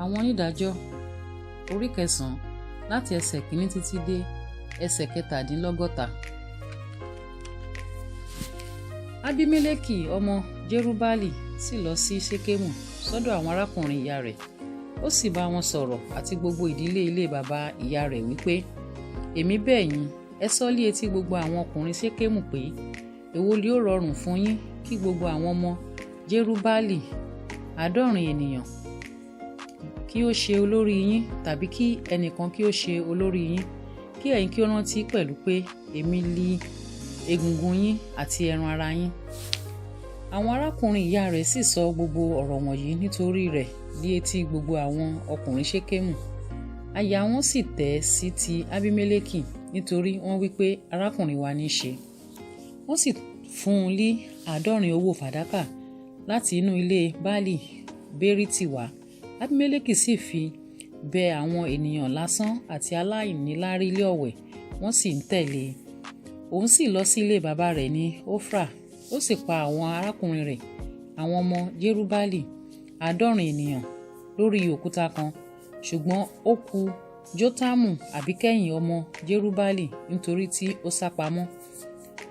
Àwọn onídàájọ́ orí kẹsàn-án láti ẹsẹ̀ kìíní títí dé ẹsẹ̀ kẹtàdínlọ́gọ́ta. Abimeleki ọmọ Jerubbaali sì lọ sí Ṣekemu sọ́dọ̀ àwọn arákùnrin ìyá rẹ̀, ó sì bá wọn sọ̀rọ̀ àti gbogbo ìdílé ilé baba ìyá rẹ̀ wí pé, Èmi bẹ̀ yín, ẹ sọ lí etí gbogbo àwọn ọkùnrin Ṣekemu pé, èwo li ó rọrùn fún yín kí gbogbo àwọn ọmọ Jerubbaali, 70 ènìyàn, kí ó ṣe olórí yín, tàbí kí ẹnìkan kí ó ṣe olórí yín? Kí ẹ̀yin kí ó rántí pẹ̀lú pé èmi li egungun yín àti ẹran ara yín. Àwọn arákùnrin ìyá rẹ̀ sì sọ gbogbo ọ̀rọ̀ wọ̀nyí nítorí rẹ̀ lí etí gbogbo àwọn ọkùnrin Ṣekemu. Àyà wọn sì tẹ̀ sí ti Abimeleki, nítorí wọ́n wí pé, arákùnrin wa ní í ṣe. Wọ́n sì fún un ní 70 owó fàdákà láti inú ilé Baali Beriti wá. Abimeleki sì fi bẹ àwọn ènìyàn lásán àti aláìníláárí lé ọ̀wẹ̀, wọ́n sì ń tẹ̀lé e. Òun sì lọ sí ilé baba rẹ̀ ní Ofra, ó sì pa àwọn arákùnrin rẹ̀, àwọn ọmọ Jerubbaali, 70 ènìyàn, lórí òkúta kan. Ṣùgbọ́n ó kù Jotamu àbíkẹ́yìn ọmọ Jerubbaali, nítorí tí ó sá pamọ́.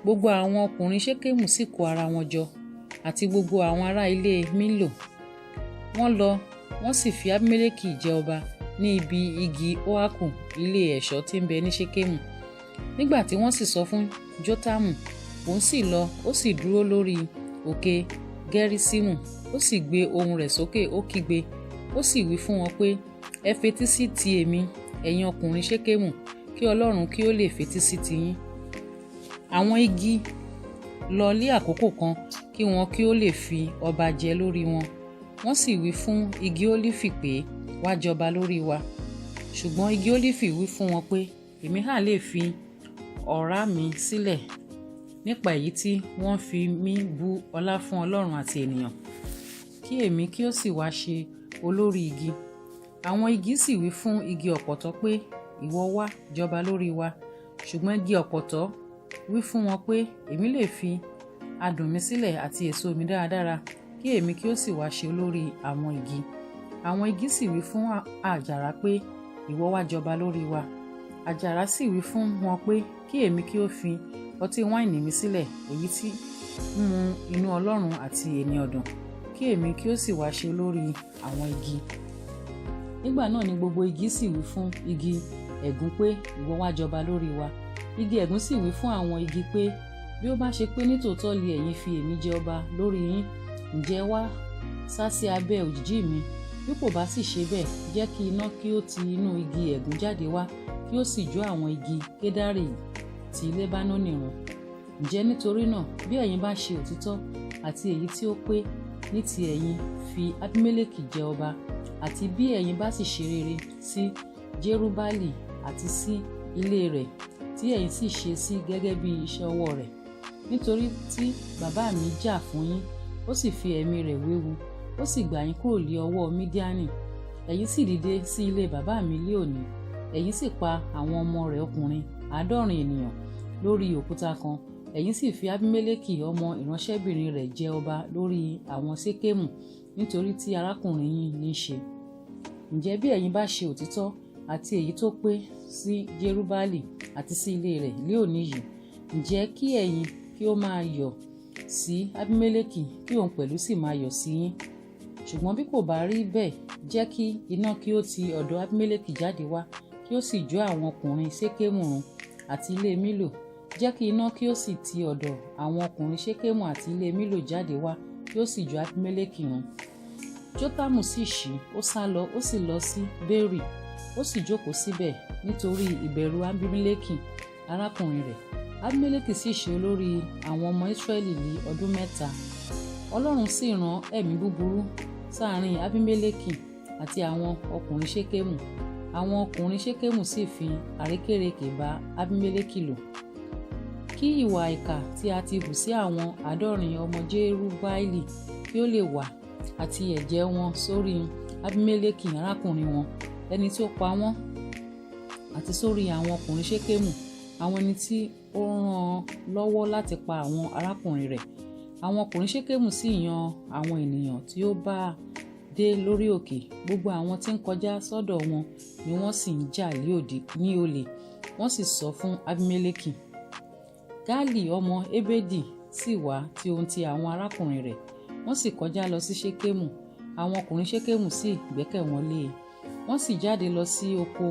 Gbogbo àwọn ọkùnrin Ṣekemu sì kó ara wọn jọ, àti gbogbo àwọn ará ilé Millo. Wọ́n lọ, wọ́n sì fi Abimeleki jẹ ọba ní ibi igi óákù ilé ẹ̀ṣọ́ tí ń bẹ ní Ṣekemu. Nígbà tí wọ́n sì sọ fún Jotamu, òun sì lọ, ó sì dúró lórí òkè Geriṣimu, ó sì gbé ohùn rẹ̀ sókè, ó kígbe, ó sì wí fún wọn pé, ẹ fetí sí ti èmi, ẹ̀yin ọkùnrin Ṣekemu, kí Ọlọ́run kí ó lè fetí sí ti yín. Àwọn igi lọ lé àkókò kan kí wọn kí ó lè fi ọba jẹ lórí wọn. Wọ́n sì wí fún igi ólífì pé, wá jọba lórí wa. Ṣùgbọ́n igi ólífì wí fún wọn pé, èmi ha lè fi ọ̀rá mi sílẹ̀ nípa èyí tí wọ́n fi mí bu ọlá fún Ọlọ́run àti ènìyàn, kí èmi kí ó sì wá ṣe olórí igi. Àwọn igi sì wí fún igi ọ̀pọ̀tọ́ pé, ìwọ wá jọba lórí wa. Ṣùgbọ́n igi ọ̀pọ̀tọ́ wí fún wọn pé, èmi lè fi adùn mi sílẹ̀ àti èso mi dáradára, kí èmi kí ó sì wá ṣe olórí àwọn igi. Àwọn igi sì wí fún àjàrà pé, ìwọ wá jọba lórí wa. Àjàrà sì wí fún wọn pé, kí èmi kí ó fi ọtí wáìnì mi sílẹ̀, èyí tí ń mú inú Ọlọ́run àti ènìyàn dùn, kí èmi kí ó sì wá ṣe olórí àwọn igi. Nígbà náà ni gbogbo igi sì wí fún igi ẹ̀gún pé, ìwọ wá jọba lórí wa. Igi ẹ̀gún sì wí fún àwọn igi pé, bí ó bá ṣe pé nítòótọ́ li ẹ̀yin fi èmi jẹ ọba lórí yín, ǹjẹ́ wá sá sí abẹ́ òjìji mi? Bí kò bá sì ṣe bẹ́ẹ̀, jẹ́ kí iná kí ó ti inú igi ẹ̀gún jáde wá, kí ó sì jó àwọn igi kedari ti Lebanoni run. Ǹjẹ́ nítorí náà, bí ẹ̀yin bá ṣe òtítọ́ àti èyí tí ó pé ní ti ẹ̀yin fi Abimeleki jẹ ọba, àti bí ẹ̀yin bá sì ṣe rere sí Jerubbaali àti sí ilé rẹ̀, tí ẹ̀yin sì ṣe sí gẹ́gẹ́ bí iṣẹ́ ọwọ́ rẹ̀. Nítorí tí bàbá mi jà fún yín, ó sì fi ẹ̀mí rẹ̀ wéwu, ó sì gbà yín kúrò lé ọwọ́ Midiani. Ẹ̀yin sì dìde sí ilé bàbá mi lé òní, ẹ̀yin sì pa àwọn ọmọ rẹ̀ ọkùnrin 70 ènìyàn lórí òkúta kan, ẹ̀yin sì fi Abimeleki ọmọ ìránṣẹ́bìnrin rẹ̀ jẹ ọba lórí àwọn Ṣekemu, nítorí tí arákùnrin yín ní í ṣe. Ǹjẹ́ bí ẹ̀yin bá ṣe òtítọ́ àti èyí tó pé sí Jerubbaali àti sí ilé rẹ̀ lé òní yìí, ǹjẹ́ kí ẹ̀yin kí ó máa yọ̀ sí Abimeleki, kí òun pẹ̀lú sì máa yọ̀ sí yín. Ṣùgbọ́n bí kò bá rí bẹ́ẹ̀, jẹ́ kí iná kí ó ti ọ̀dọ̀ Abimeleki jáde wá, kí ó sì jó àwọn ọkùnrin Ṣekemu run àti ilé Millo. Jẹ́ kí iná kí ó sì ti ọ̀dọ̀ àwọn ọkùnrin Ṣekemu àti ilé Millo jáde wá, kí ó sì jó Abimeleki run. Jotamu sì ṣí, ó sá lọ, ó sì lọ sí Beri, ó sì jókòó síbẹ̀ nítorí ìbẹ̀rù Abimeleki arákùnrin rẹ̀. Abimeleki sì ṣe olórí àwọn ọmọ Israẹli ní ọdún 3. Ọlọ́run sì rán ẹ̀mí búburú sáàrin Abimeleki àti àwọn ọkùnrin Ṣekemu. Àwọn ọkùnrin Ṣekemu sì fi àrékérekè bá Abimeleki lò. Kí ìwà ìkà tí a ti hù sí àwọn 70 ọmọ Jerubbaali kí ó lè wà, àti ẹ̀jẹ̀ wọn sórí Abimeleki arákùnrin wọn, ẹni tí ó pa wọ́n, àti sórí àwọn ọkùnrin Ṣekemu, àwọn ẹni tí ó rán lọ́wọ́ láti pa àwọn arákùnrin rẹ̀. Àwọn ọkùnrin Ṣekemu sì yan àwọn ènìyàn tí ó bá dé lórí òkè. Gbogbo àwọn tí ń kọjá sọ́dọ̀ wọn ni wọ́n sì ń jà ní olè. Wọ́n sì sọ fún Abimeleki. Gáàlì ọmọ Ébédì sì wá tí ohun ti àwọn arákùnrin rẹ̀. Wọ́n sì kọjá lọ sí Ṣékémù. Àwọn ọkùnrin Ṣékémù sì gbẹ́kẹ̀ wọn lé e. Wọ́n sì jáde lọ sí oko.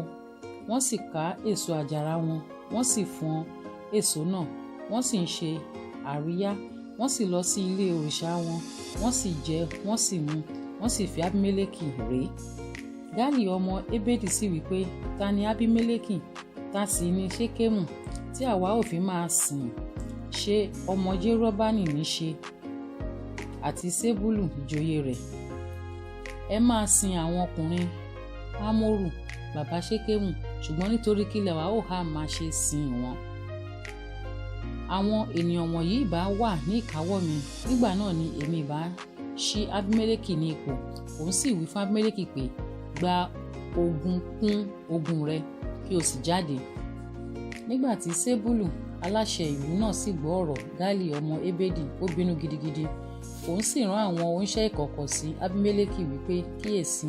Wọ́n sì ká èso àjàrà wọn. Wọ́n sì fọ́n èso náà. Wọ́n sì ń ṣe àríyá. Wọ́n sì lọ sí ilé òrìṣà wọn. Wọ́n sì jẹ, wọ́n sì mu. Wọ́n sì fi Abimeleki ré. Gáàlì ọmọ Ébédì sì wí pé, ta ni Abimeleki? Ta sì ni Ṣékémù tí àwa ò fi máa sìn? Ṣé ọmọ Jerubbaali ní ṣe àti Sebulu ìjòyè rẹ̀? Ẹ máa sin àwọn ọkùnrin Hámórù bàbá Ṣékémù, ṣùgbọ́n nítorí kí làwa ó ha máa ṣe sìn wọ́n? Àwọn ènìyàn wọ̀nyí ìbá wà ní ìkáwọ́ mi. Nígbà náà ni èmi ìbá ṣí Abimeleki ní ipò. Òun sì wí fún Abimeleki pé, gba ogun kún ogun rẹ, kí o sì jáde. Nígbà tí Sebulu aláṣẹ ìlú náà sì gbọ́ ọ̀rọ̀ Gáàlì ọmọ Ébédì, ó bínú gidigidi. Òun sì rán àwọn oníṣẹ́ ìkọ̀kọ̀ sí Abimeleki wípé, kíyèsí,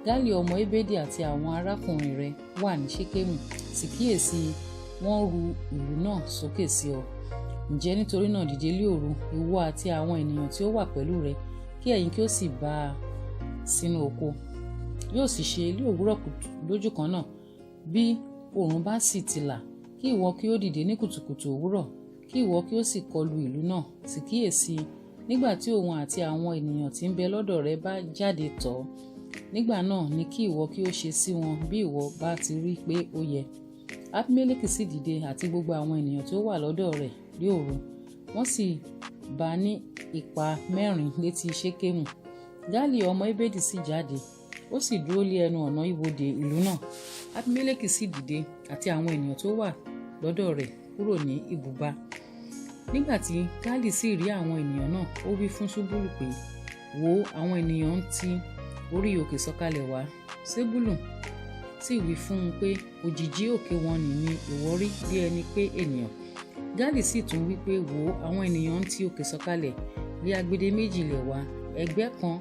Gáàlì ọmọ Ébédì àti àwọn arákùnrin rẹ̀ wà ní Ṣékémù, sì kíyèsí, wọ́n ru ìlú náà sókè sí ọ. Ǹjẹ́ nítorí náà dìde lé òru, ìwọ àti àwọn ènìyàn tí ó wà pẹ̀lú rẹ, kí ẹ̀yin kí ó sì bá a sínú oko. Yóò sì ṣe lé òwúrọ̀ kùtù lójú kan náà, bí oòrùn bá sì ti là, kí ìwọ kí ó dìde ní kùtùkùtù òwúrọ̀, kí ìwọ kí ó sì kọlu ìlú náà. Sì kíyèsí, nígbà tí òun àti àwọn ènìyàn tí ń bẹ lọ́dọ̀ rẹ̀ bá jáde tọ̀ ọ́, nígbà náà ni kí ìwọ kí ó ṣe sí wọn bí ìwọ bá ti rí pé ó yẹ. Abimeleki sì dìde àti gbogbo àwọn ènìyàn tí ó wà lọ́dọ̀ rẹ̀ lé òru. Wọ́n sì bá ní ipa mẹ́rin létí Ṣékémù. Gáàlì ọmọ Ébédì sì jáde, ó sì dúró lé ẹnu ọ̀nà ibodè ìlú náà. Abimeleki sì dìde àti àwọn ènìyàn tí ó wà lọ́dọ̀ rẹ̀ kúrò ní ibùba. Nígbà tí Gáàlì sì rí àwọn ènìyàn náà, ó wí fún Ṣebúlù pé, wò, àwọn ènìyàn ń ti orí òkè sọ̀kalẹ̀ wá. Ṣebúlù sì wí fún un pé, òjìji òkè wọn nì ni ìwọ rí bí ẹni pé ènìyàn. Gáàlì sì tún wí pé, wò, àwọn ènìyàn ń ti òkè sọ̀kalẹ̀ lé agbede méjì ilẹ̀ wá, ẹgbẹ́ kan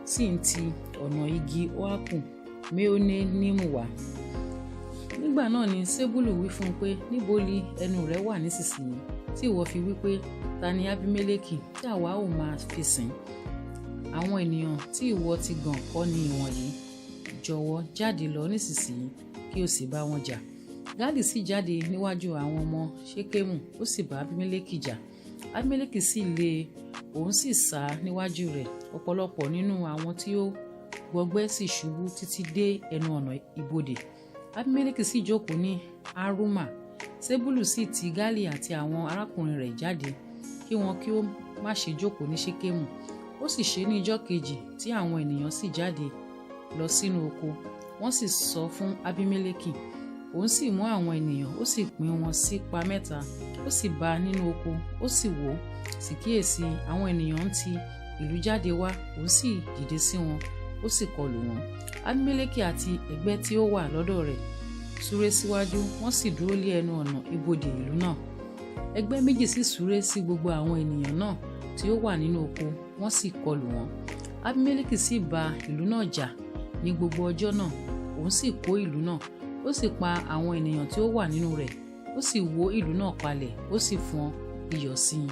sì ń ti ọ̀nà igi óákù Meonénímù wá. Nígbà náà ni Ṣebúlù wí fún un pé, níbo li ẹnu rẹ wà nísinsìnyí tí ìwọ fi wí pé, ta ni Abimeleki tí àwa ó máa fi sìn? Àwọn ènìyàn tí ìwọ ti gàn kọ́ ni ìwọ̀nyí. Jọ̀wọ́ jáde lọ nísinsìnyí kí o sì bá wọn jà. Gáàlì sì jáde níwájú àwọn ọmọ Ṣékémù, ó sì bá Abimeleki jà. Abimeleki sì lé e, òun sì sá níwájú rẹ̀. Ọ̀pọ̀lọpọ̀ nínú àwọn tí ó gbọgbẹ́ sì ṣubú títí dé ẹnu ọ̀nà ibodè. Abimeleki sì jókòó ní Aruma. Ṣebúlù sì ti Gáàlì àti àwọn arákùnrin rẹ̀ jáde, kí wọn kí ó má ṣe jókòó ní Ṣékémù. Ó sì ṣe ní ijọ́ kejì tí àwọn ènìyàn sì jáde lọ sínú oko. Wọ́n sì sọ fún Abimeleki. Òun sì mú àwọn ènìyàn, ó sì pín wọn sí pa mẹ́ta. Ó sì bá a nínú oko, ó sì wò ó, sì kíyèsí, àwọn ènìyàn ń ti ìlú jáde wá. Òun sì dìde sí wọn, ó sì kọlù wọn. Abimeleki àti ẹgbẹ́ tí ó wà lọ́dọ̀ rẹ̀ súré síwájú, wọ́n sì dúró lé ẹnu ọ̀nà ibodè ìlú náà. Ẹgbẹ́ méjì sì súré sí gbogbo àwọn ènìyàn náà tí ó wà nínú oko, wọ́n sì kọlù wọn. Abimeleki sì bá ìlú náà jà ní gbogbo ọjọ́ náà. Òun sì kó ìlú náà, ó sì pa àwọn ènìyàn tí ó wà nínú rẹ̀, ó sì wó ìlú náà palẹ̀, ó sì fọ́n iyọ̀ sí i.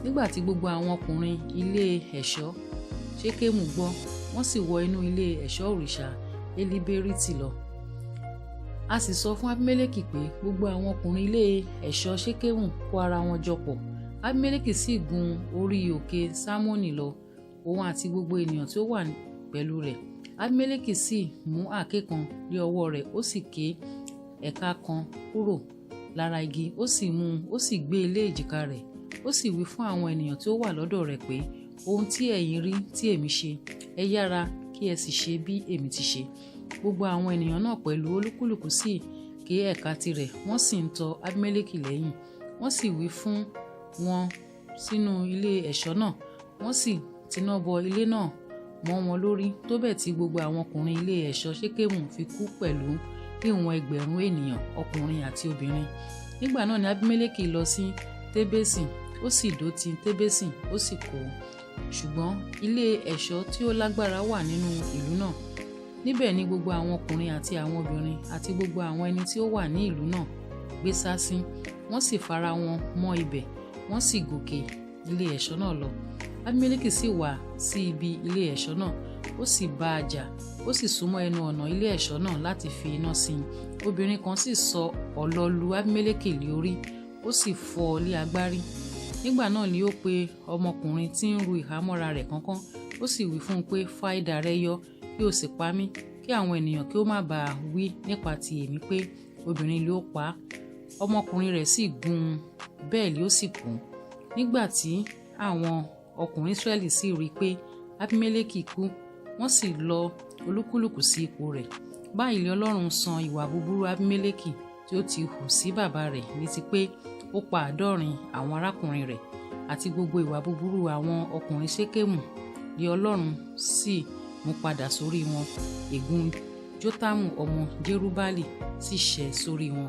Nígbà tí gbogbo àwọn ọkùnrin ilé ẹ̀ṣọ́ Ṣékémù gbọ́, wọ́n sì wọ inú ilé ẹ̀ṣọ́ òrìṣà Eliberiti lọ. A sì sọ fún Abimeleki pé gbogbo àwọn ọkùnrin ilé ẹ̀ṣọ́ Ṣékémù kó ara wọn jọ pọ̀. Abimeleki sì gun orí òkè Salmoni lọ, òun àti gbogbo ènìyàn tí ó wà pẹ̀lú rẹ̀. Abimeleki sì mú àáké kan lé ọwọ́ rẹ̀, ó sì ké ẹ̀ka kan kúrò lára igi, ó sì mú un, ó sì gbé e lé èjìká rẹ̀. Ó sì wí fún àwọn ènìyàn tí ó wà lọ́dọ̀ rẹ̀ pé, ohun tí ẹ̀yin rí tí èmi ṣe, ẹ yára kí ẹ sì ṣe bí èmi ti ṣe. Gbogbo àwọn ènìyàn náà pẹ̀lú olúkúlùkù sì ké ẹ̀ka tirẹ̀, wọ́n sì ń tọ Abimeleki lẹ́yìn. Wọ́n sì wí fún wọn sínú ilé ẹ̀ṣọ́ náà, wọ́n sì tiná bọ ilé náà mọ́ wọn lórí, tó bẹ́ẹ̀ tí gbogbo àwọn ọkùnrin ilé ẹ̀ṣọ́ Ṣékémù fi kú pẹ̀lú ìwọ̀n ẹgbẹ̀rún ènìyàn, ọkùnrin àti obìnrin. Nígbà náà ni Abimeleki lọ sí Tébésì, ó sì dó ti Tébésì, ó sì kó. Ṣùgbọ́n ilé ẹ̀ṣọ́ tí ó lágbára wà nínú ìlú náà. Níbẹ̀ ni gbogbo àwọn ọkùnrin àti àwọn obìnrin àti gbogbo àwọn ẹni tí ó wà ní ìlú náà gbé sá sí. Wọ́n sì fara wọn mọ́ ibẹ̀, wọ́n sì gòkè ilé ẹ̀ṣọ́ náà lọ. Abimeleki sì wá sí ibi ilé ẹ̀ṣọ́ náà, ó sì bá a jà, ó sì súnmọ́ ẹnu ọ̀nà ilé ẹ̀ṣọ́ náà láti fi iná sí i. Obìnrin kan sì sọ ọ̀lọ lu Abimeleki lé orí, ó sì fọ́ ọ lé agbárí. Nígbà náà ni ó pe ọmọkùnrin tí ń ru ìhámọ́ra rẹ̀ kánkán, ó sì wí fún un pé, "Fa idà rẹ yọ, kí o sì pa mí, kí àwọn ènìyàn kí ó má ba à wí nípa ti èmi pé, 'Obìnrin ló pa á.'" Ọmọkùnrin rẹ̀ sì gún un, bẹ́ẹ̀ ni ó sì kú. Nígbà tí àwọn ọkùnrin Israẹli sì rí i pé Abimeleki kú, wọ́n sì lọ olúkúlùkù sí ipò rẹ̀. Báyìí ni Ọlọ́run san ìwà búburú Abimeleki tí ó ti hù sí bàbá rẹ̀ ní ti pé ó pa 70 àwọn arákùnrin rẹ̀, àti gbogbo ìwà búburú àwọn ọkùnrin Ṣekemu ni Ọlọ́run sì mú padà sórí wọn. Ègún Jótámù ọmọ Jerubbaali sì ṣẹ́ sórí wọn.